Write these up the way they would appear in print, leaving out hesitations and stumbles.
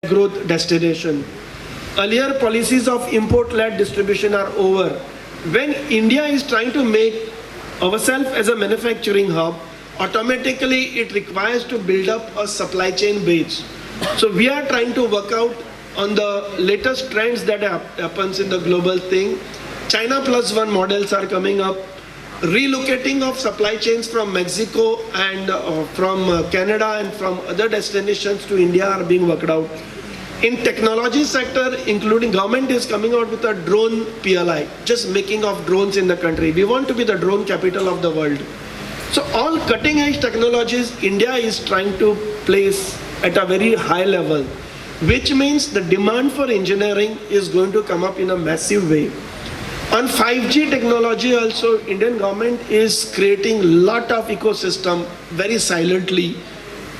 Growth destination. Earlier policies of import-led distribution are over. When India is trying to make ourselves as a manufacturing hub, automatically it requires to build up a supply chain base. So we are trying to work out on the latest trends that happens in the global thing. China plus one models are coming up. Relocating of supply chains from Mexico and from Canada and from other destinations to India are being worked out. In technology sector, including government is coming out with a drone PLI, just making of drones in the country. We want to be the drone capital of the world. So all cutting edge technologies, India is trying to place at a very high level, which means the demand for engineering is going to come up in a massive way. On 5G technology also, Indian government is creating lot of ecosystem very silently.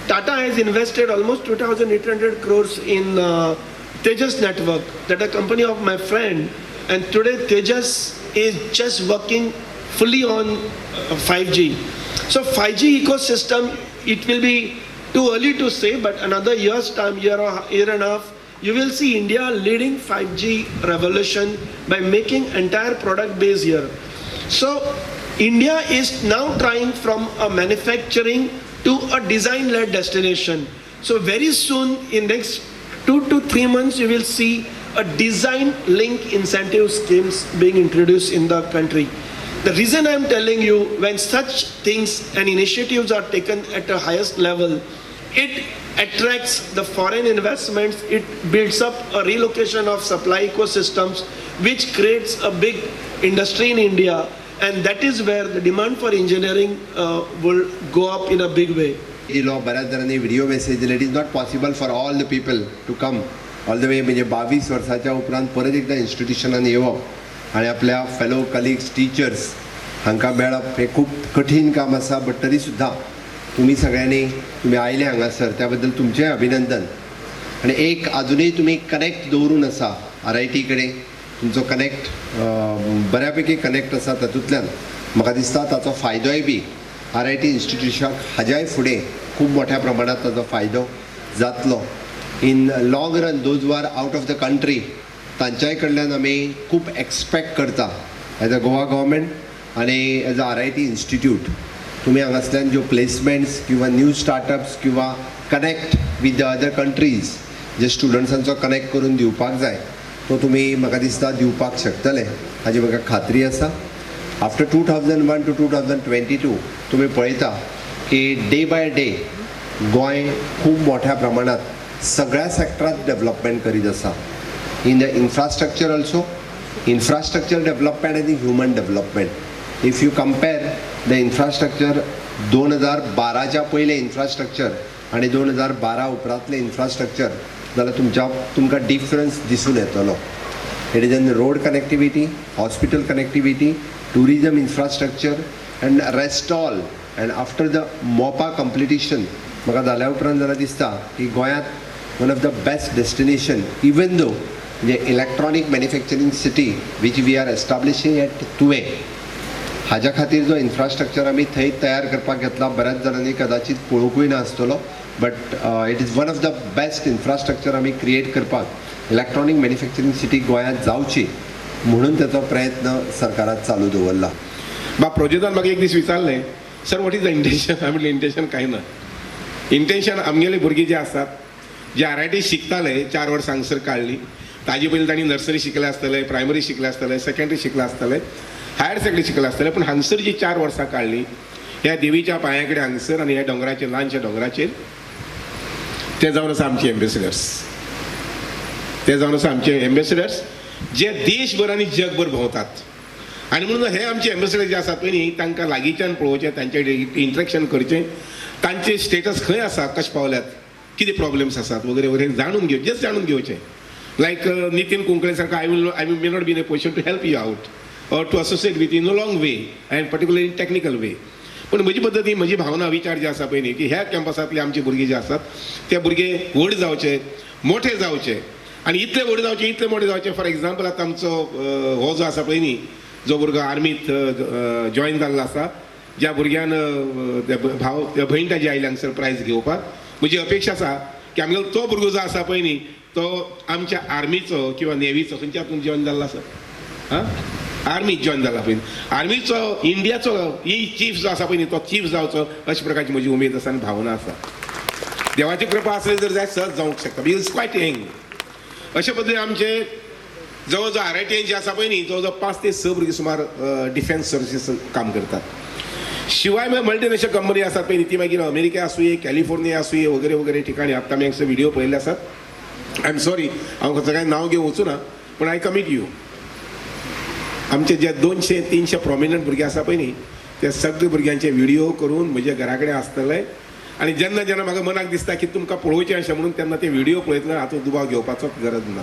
Tata has invested almost 2,800 crores in Tejas Network, that a company of my friend, and today Tejas is just working fully on 5G. So 5G ecosystem, it will be too early to say, but another year's time, year or year and a half, you will see India leading 5G revolution by making entire product base here. So India is now trying from a manufacturing to a design-led destination. So very soon, in next 2 to 3 months, you will see a design link incentive schemes being introduced in the country. The reason I'm telling you, when such things and initiatives are taken at the highest level, it attracts the foreign investments, it builds up a relocation of supply ecosystems, which creates a big industry in India, and that is where the demand for engineering will go up in a big way. दिलो बऱ्याच जाणांनी video message दिले. It is not possible for all the people to come all the way. म्हणजे 22 वर्साच्या उपरांत परत एकदां इन्स्टिट्युशनान येवप आनी आपल्या फेलो कलिग्स, टिचर्स हांकां मेळप हें खूब कठीण काम आसा. बट तरी सुद्दां तुमी सगळ्यांनी तुमी आयले हांगासर, त्या बद्दल तुमचें अभिनंदन. आनी एक आजुनूय तुमी कनेक्ट दवरून आसा आर I T कडेन. तुमचो कनेक्ट बऱ्या पैकी कनेक्ट आसा. तातूंतल्यान म्हाका दिसता ताचो फायदोय बी आर I T इन्स्टिट्युशनाक हाज्याय फुडें खूब मोठ्या प्रमाणात ताचो फायदो जातलो. In long run, those are out of the country, तांच्याय कडल्यान आमी खूब एक्सपेक्ट करता एज अ गोवा गव्हर्मेंट आनी as a RIT institute. तुमी हांगासल्यान ज्यो प्लेसमेंट्स किंवा न्यू स्टार्टअप्स किंवा connect with the other countries, जे स्टुडंट्सांचो कनेक्ट करून दिवपाक जाय, तो तुमी म्हाका दिसता दिवपाक शकतले, हाजी म्हाका खात्री आसा. After 2001 to 2022 तुमी पळयता की डे बाय डे गोंय खूब मोठ्या प्रमाणात सगळ्या सेक्टरात डेवलपमेंट करीत आसा, in the infrastructure also, infrastructure development आनी human development. If you compare the infrastructure, 2012च्या पयलें इन्फ्रास्ट्रक्चर आनी 2012 उपरांतलें इन्फ्रास्ट्रक्चर जाल्यार तुमच्या तुमकां डिफरन्स दिसून येतलो. It is in road connectivity, hospital connectivity, tourism infrastructure and rest all. And after the Mopa completion म्हाका जाल्या उपरांत जाल्यार दिसता की गोंयांत one of the best destination, even though म्हणजे electronic manufacturing city which we are establishing at Tuem, हाज्या खातीर जो इन्फ्रास्ट्रक्चर आमी थंय तयार करपाक घेतला, बऱ्याच जाणांनी कदाचित पळोवंकूय ना आसतलो, but it is one of the best infrastructure आमी क्रिएट करपाक, इलेक्ट्रॉनीक मॅन्युफॅक्चरींग सिटी गोंयांत जावची म्हणून ताचो प्रयत्न सरकारान चालू दवरला. बा प्रोजेक्टान म्हाका एक दीस विचारलें, "Sir, what is the intention?" हांवें म्हटलें, इंटेन्शन कांय ना. इंटेन्शन आमगेले भुरगीं जे आसात, जे आर I T शिकताले, 4 वर्सां हांगसर काडली, ताजे पयलीं तांणी नर्सरी शिकले आसतले, प्रायमरी शिकले आसतले, सेकंडरी शिकले आसतले, हायर सेकंडरी शिकले आसतले, पूण हांगसर जी 4 वर्सां काडली ह्या देवीच्या पांया कडेन हांगसर आनी ह्या दोंगराचेर, ल्हानशा दोंगराचेर, ते जावन आसा आमचे एम्बेसिडर्स. ते जावन आसा आमचे एम्बेसिडर्स, जे देशभर आनी जगभर भोंवतात. आनी म्हणून हे आमचे एम्बेसिडर जे आसात पळय न्ही, तांकां लागींच्यान पळोवचें, तांचे कडेन इंट्रॅक्शन करचें, तांचे स्टेटस खंय आसा, कशें पावल्यात, कितें प्रॉब्लेम्स आसात वगैरे वगैरे जाणून घेव, जस्ट जाणून घेवचें. लायक नितीन कुंकळे सारको, I may not be in a position to help you out or to associate with in a long way and particular in technical way, पण म्हजी पद्दती, म्हजी भावना, विचार जे आसा पळय न्ही, की ह्या कॅम्पसांतले आमचे भुरगे जे आसात, ते भुरगे व्हड जावचे, मोठे जावचे आनी इतले व्हड जावचे, इतले मोठे जावचे. फॉर एग्जाम्पल, आतां आमचो हो जो आसा पळय न्ही, जो भुरगो आर्मीत जॉयन जाल्लो आसा, ज्या भुरग्यान, त्या भाव, त्या भयण ताजी आयली हांगसर प्रायज घेवपाक, म्हजी अपेक्षा आसा. की आमगेलो तो भुरगो जो आसा पळय न्ही तो आमच्या आर्मीचो किंवा नेवीचो, खंयच्या हातून जॉयन जाल्लो आसा, आं आर्मी जॉयन जाला पळय, आर्मीचो इंडियाचो ही चीफ जो आसा पळय न्ही तो चीफ जावचो अशा प्रकारची म्हजी उमेद आसा आनी भावना आसा. देवाची कृपा आसली जर जाय सहज जावंक शकता, is quite young. अशे पद्दतीन आमचे जवळ जवळ आर.आय.टी जे आसा पळय न्ही जवळ जवळ 5 ते 6 भुरगीं सुमार डिफेन्स सर्विसीस काम करतात. शिवाय मागीर मल्टिनॅशनल कंपनी आसात पळय न्ही ती मागीर अमेरिका आसुये, कॅलिफोर्निया आसुये वगैरे वगैरे ठिकाणी. आतां आमी हांगसर व्हिडिओ पळयल्ले आसात. I am sorry हांव खंयचो कांय नांव घेवंक वचूं ना, पूण I commit you आमचे जे 200-300 प्रोमिनंट भुरगे आसा पळय न्ही ते सगळे भुरग्यांचे व्हिडिओ करून म्हज्या घरा कडेन आसतले आनी जेन्ना जेन्ना म्हाका मनाक दिसता की तुमकां पळोवचें अशें म्हणून तेन्ना ते व्हिडिओ पळयतना हातूंत दुबाव घेवपाचोच गरज ना.